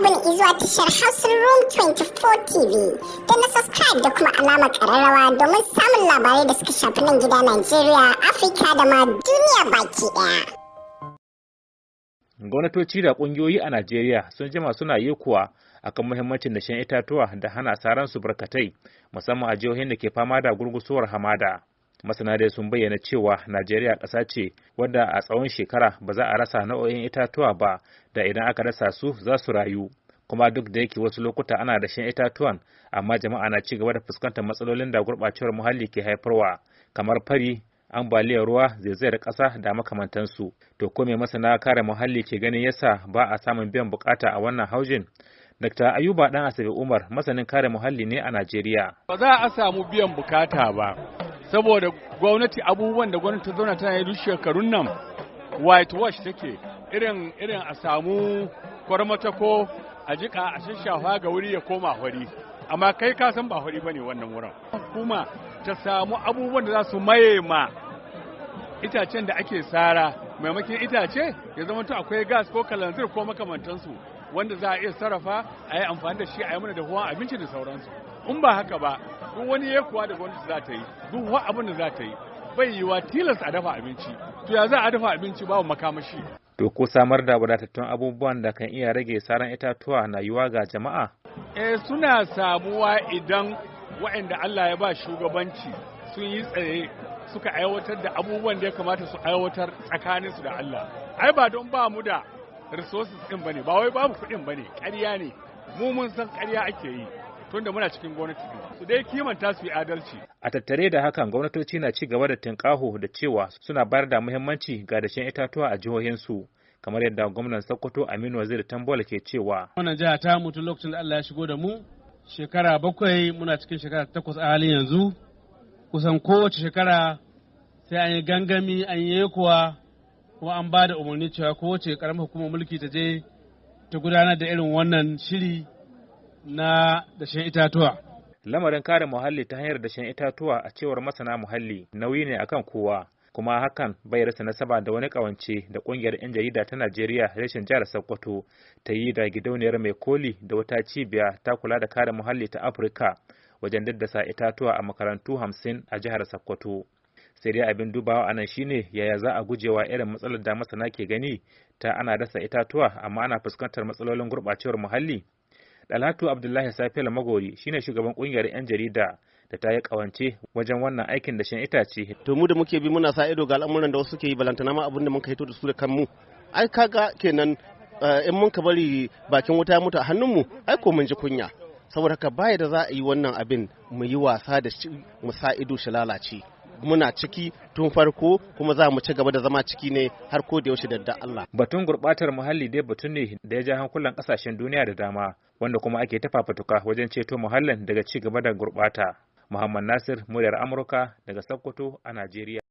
Subscribe zuwa tashar Hausa Room 24 TV. Da na subscribe da kuma alamar kararrawa domin samun labarai da suka shafi nan gida Najeriya, Afirka da ma duniya baki ɗaya. Gwamnatoci da ƙungiyoyi a Najeriya sun jima suna yekuwa akan muhimmancin dashen itatuwa da hana saran su barkatai, musamman a jihohin da ke fama da gurgusuwar hamada. Masana dai sun bayyana cewa Najeriya ƙasa ce wadda a tsawon shekara ba za a rasa nau'o'in itatuwa ba da idan aka rasa su za su rayu. Kuma duk da yake wasu lokuta ana dashen itatuwan, amma jama'a na ci gaba da fuskantar matsalolin da gurɓacewar muhalli ke haifarwa, kamar fari, ambaliyar ruwa, zaizayar ƙasa da makamantansu. To ko me masana kare muhalli ke ganin yasa ba a samun biyan bukata a wannan haujin? Dr. Ayuba Dan Asabe Umar masanin kare muhalli ne a Najeriya. Ba za a samu biyan bukata ba, saboda gwamnati, abubuwan da gwamnati ta zauna tana yi duk shekarun nan, whitewash take, irin a samu kwarmata ko a jika a shashafa ga wuri ya koma hori, amma kai ka san ba hori bane wannan wurin. Kuma ta samu abubuwan da za su maye ma itacen da ake sara. Maimakon itace ya zama to akwai gas ko kalanzir ko makamantansu wanda za a iya sarrafa a yi amfani da shi a yi mana da huwan abinci da sauransu. In ba haka ba, duk wani yekuwa da gwamnati za ta yi, duk wani abin da za ta yi, bai yiwa tilas a dafa abinci. To ya za a dafa abinci babu makamashi? To ko samar da wadatattun abubuwan da kan iya rage saran itatuwa na yiwa ga jama'a? Eh, suna samuwa idan waɗanda Allah ya ba shugabanci sun yi tsaye suka aiwatar da abubuwan da ya kamata su aiwatar tsakaninsu da Allah. Ai ba don ba mu da resources din bane, ba wai babu kuɗin bane, ƙarya ne. Mu mun san ƙarya ake yi tunda muna cikin gwamnati din. Su dai kimanta, su yi adalci. A tattare da hakan, gwamnatoci na ci gaba da tinƙaho da cewa suna bayar da muhimmanci ga dashen itatuwa a jihohinsu, kamar yadda gwamnan Sokoto Aminu Waziri Tambuwal ke cewa. Wannan jiha ta mutu lokacin da Allah ya shigo da mu shekara 7, muna cikin shekara 8 a halin yanzu. Kusan kowace shekara sai an yi gangami, an yi kuwa, kuma an ba da umarni cewa kowace karamar hukumar mulki ta je ta gudanar da irin wannan shiri na dashen itatuwa. Lamarin kare muhalli ta hanyar dashen itatuwa, a cewar masana muhalli, nauyi ne akan kowa. Kuma hakan bai rasa nasaba da wani kawance da kungiyar 'yan jarida ta Najeriya reshen jihar Sokoto ta yi da gidauniyar Mai Koli da wata cibiya ta kula da kare muhalli ta Afirka wajen daddasa itatuwa a makarantu 50 a jihar Sokoto. Sai dai abin dubawa anan shine yaya za a gujewa irin matsalar da masana ke gani ta ana dasa itatuwa amma ana fuskantar matsalolin gurɓacewar muhalli. Dalhatu Abdullahi Safiyal Magori shine shugaban kungiyar 'yan jarida da ta yi kawance wajen wannan aikin dashen itace. To mu da muke bi muna sa ido ga al'amuran da wasu ke yi, balantana ma abin da muka hito da su da kanmu. Ai kaga kenan in mun ka bari bakin wuta ya mutu a hannunmu, ai ko mun ji kunya. Saboda haka baya da za a yi wannan abin mu yi wasa da shi, mu sa ido shi lalace. Muna ciki tun farko kuma za mu ci gaba da zama ciki ne har ko da yaushe da Allah. Batun gurbatar muhalli dai batu ne da ya ja hankulan kasashen duniya da dama, wanda kuma ake ta fafatuka wajen ceto muhallin daga ci gaba da gurbata. Muhammad Nasir, muryar Amurka daga Sokoto a Najeriya.